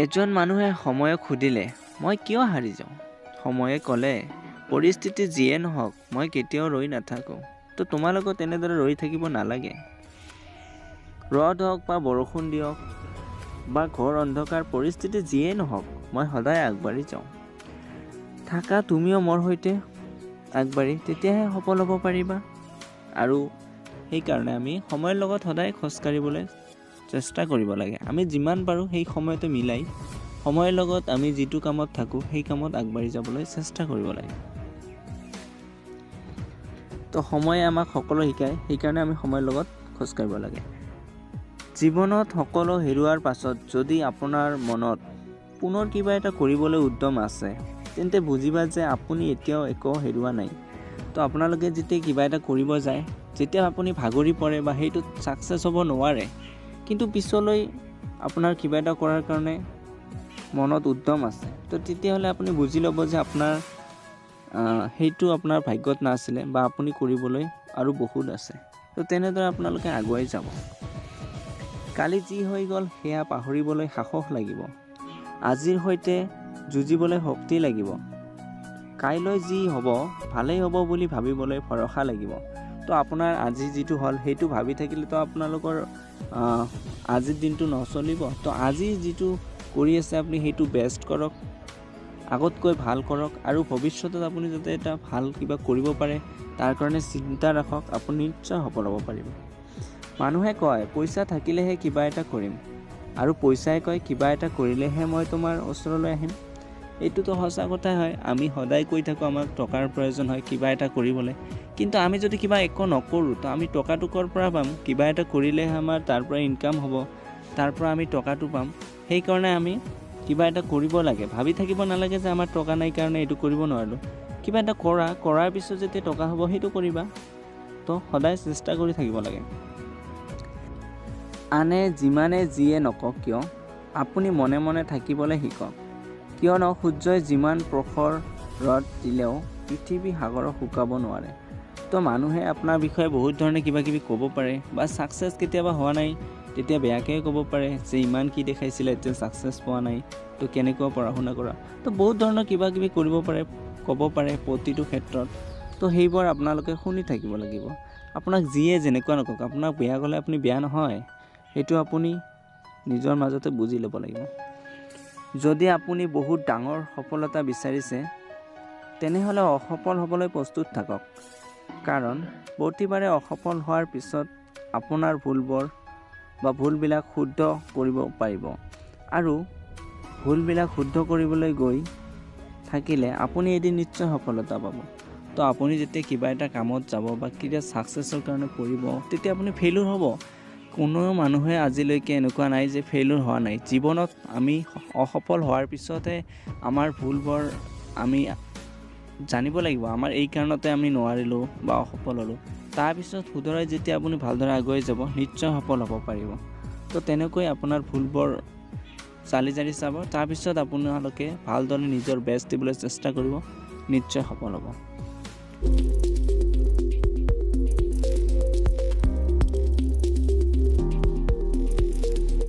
এজন মানুহে সময়ক সুধিলে, মই কিয় হাৰি যাওঁ? সময়ে ক'লে, পৰিস্থিতি যিয়ে নহওক মই কেতিয়াও ৰৈ নাথাকোঁ। তো তোমালোকেও তেনেদৰে ৰৈ থাকিব নালাগে। ৰ'দ হওক বা বৰষুণ দিয়ক বা ঘৰ অন্ধকাৰ, পৰিস্থিতি যিয়েই নহওক মই সদায় আগবাঢ়ি যাওঁ। থাকা তুমিও মোৰ সৈতে আগবাঢ়ি, তেতিয়াহে সফল হ'ব পাৰিবা। আৰু সেইকাৰণে আমি সময়ৰ লগত সদায় খোজকাঢ়িবলৈ চেষ্টা কৰিব লাগে। আমি যিমান পাৰোঁ সেই সময়তে মিলাই সময়ৰ লগত আমি যিটো কামত থাকোঁ সেই কামত আগবাঢ়ি যাবলৈ চেষ্টা কৰিব লাগে। তো সময়ে আমাক সকলো শিকায়, সেইকাৰণে আমি সময়ৰ লগত খোজকাঢ়িব লাগে। জীৱনত সকলো হেৰুৱাৰ পাছত যদি আপোনাৰ মনত পুনৰ কিবা এটা কৰিবলৈ উদ্যম আছে, তেন্তে বুজিবা যে আপুনি এতিয়াও একো হেৰুৱা নাই। তো আপোনালোকে যেতিয়া কিবা এটা কৰিব যায়, যেতিয়া আপুনি ভাগৰি পৰে বা সেইটোত ছাকচেছ হ'ব নোৱাৰে, কিন্তু পিছলৈ আপোনাৰ কিবা এটা কৰাৰ কাৰণে মনত উদ্যম আছে, তো তেতিয়াহ'লে আপুনি বুজি ল'ব যে আপোনাৰ সেইটো আপোনাৰ ভাগ্যত নাছিলে বা আপুনি কৰিবলৈ আৰু বহুত আছে। তো তেনেদৰে আপোনালোকে আগুৱাই যাব। কালি যি হৈ গ'ল সেয়া পাহৰিবলৈ সাহস লাগিব, আজিৰ সৈতে যুঁজিবলৈ শক্তি লাগিব, কাইলৈ যি হ'ব ভালেই হ'ব বুলি ভাবিবলৈ ভৰসা লাগিব। তো আপোনাৰ আজি যিটো হ'ল সেইটো ভাবি থাকিলেতো আপোনালোকৰ আজিৰ দিনটো নচলিব। তো আজি যিটো কৰি আছে আপুনি সেইটো বেষ্ট কৰক, আগতকৈ ভাল কৰক, আৰু ভৱিষ্যতত আপুনি যাতে এটা ভাল কিবা কৰিব পাৰে তাৰ কাৰণে চিন্তা ৰাখক, আপুনি নিশ্চয় সফল হ'ব পাৰিব। মানুহে কয় পইচা থাকিলেহে কিবা এটা কৰিম, আৰু পইচাই কয় কিবা এটা কৰিলেহে মই তোমাৰ ওচৰলৈ আহিম। এইটোতো সঁচা কথাই হয়। আমি সদায় কৈ থাকোঁ আমাক টকাৰ প্ৰয়োজন হয় কিবা এটা কৰিবলৈ, কিন্তু আমি যদি কিবা একো নকৰোঁ তো আমি টকাটো ক'ৰ পৰা পাম? কিবা এটা কৰিলেহে আমাৰ তাৰ পৰা ইনকাম হ'ব, তাৰ পৰা আমি টকাটো পাম। সেইকাৰণে আমি কিবা এটা কৰিব লাগে। ভাবি থাকিব নালাগে যে আমাৰ টকা নাই কাৰণে এইটো কৰিব নোৱাৰিলোঁ। কিবা এটা কৰা, কৰাৰ পিছত যেতিয়া টকা হ'ব সেইটো কৰিবা। তো সদায় চেষ্টা কৰি থাকিব লাগে। আনে যিমানে যিয়ে নকওক কিয়, আপুনি মনে মনে থাকিবলৈ শিকক। কিয়নো সূৰ্যই যিমান প্ৰখৰ ৰ'দ দিলেও পৃথিৱী সাগৰক শুকাব নোৱাৰে। তো মানুহে আপোনাৰ বিষয়ে বহুত ধৰণে কিবা কিবি ক'ব পাৰে, বা ছাকচেছ কেতিয়াবা হোৱা নাই তেতিয়া বেয়াকৈও ক'ব পাৰে যে ইমান কি দেখাইছিলে এতিয়া ছাকচেছ পোৱা নাই, তো কেনেকুৱা পঢ়া শুনা কৰা, তো বহুত ধৰণৰ কিবা কিবি কৰিব পাৰে, ক'ব পাৰে প্ৰতিটো ক্ষেত্ৰত। তো সেইবোৰ আপোনালোকে শুনি থাকিব লাগিব। আপোনাক যিয়ে যেনেকুৱা নকওক, আপোনাক বেয়া ক'লে আপুনি বেয়া নহয়, সেইটো আপুনি নিজৰ মাজতে বুজি ল'ব লাগিব। যদি আপুনি বহুত ডাঙৰ সফলতা বিচাৰিছে, তেনেহ'লে অসফল হ'বলৈ প্ৰস্তুত থাকক। কাৰণ প্ৰতিবাৰে অসফল হোৱাৰ পিছত আপোনাৰ ভুলবোৰ বা ভুলবিলাক শুদ্ধ কৰিব পাৰিব, আৰু ভুলবিলাক শুদ্ধ কৰিবলৈ গৈ থাকিলে আপুনি এদিন নিশ্চয় সফলতা পাব। তো আপুনি যেতিয়া কিবা এটা কামত যাব বা কিবা ছাকচেছৰ কাৰণে পঢ়িব, তেতিয়া আপুনি ফেইলিউৰ হ'ব। কোনো মানুহে আজিলৈকে এনেকুৱা নাই যে ফেইলিউৰ হোৱা নাই। জীৱনত আমি অসফল হোৱাৰ পিছতহে আমাৰ ভুলবোৰ আমি জানিব লাগিব, আমাৰ এই কাৰণতে আমি নোৱাৰিলোঁ বা অসফল হ'লোঁ। তাৰপিছত শুধৰাই যেতিয়া আপুনি ভালদৰে আগুৱাই যাব, নিশ্চয় সফল হ'ব পাৰিব। তো তেনেকৈ আপোনাৰ ভুলবোৰ চালি জাৰি চাব, তাৰপিছত আপোনালোকে ভালদৰে নিজৰ বেষ্ট দিবলৈ চেষ্টা কৰিব, নিশ্চয় সফল হ'ব।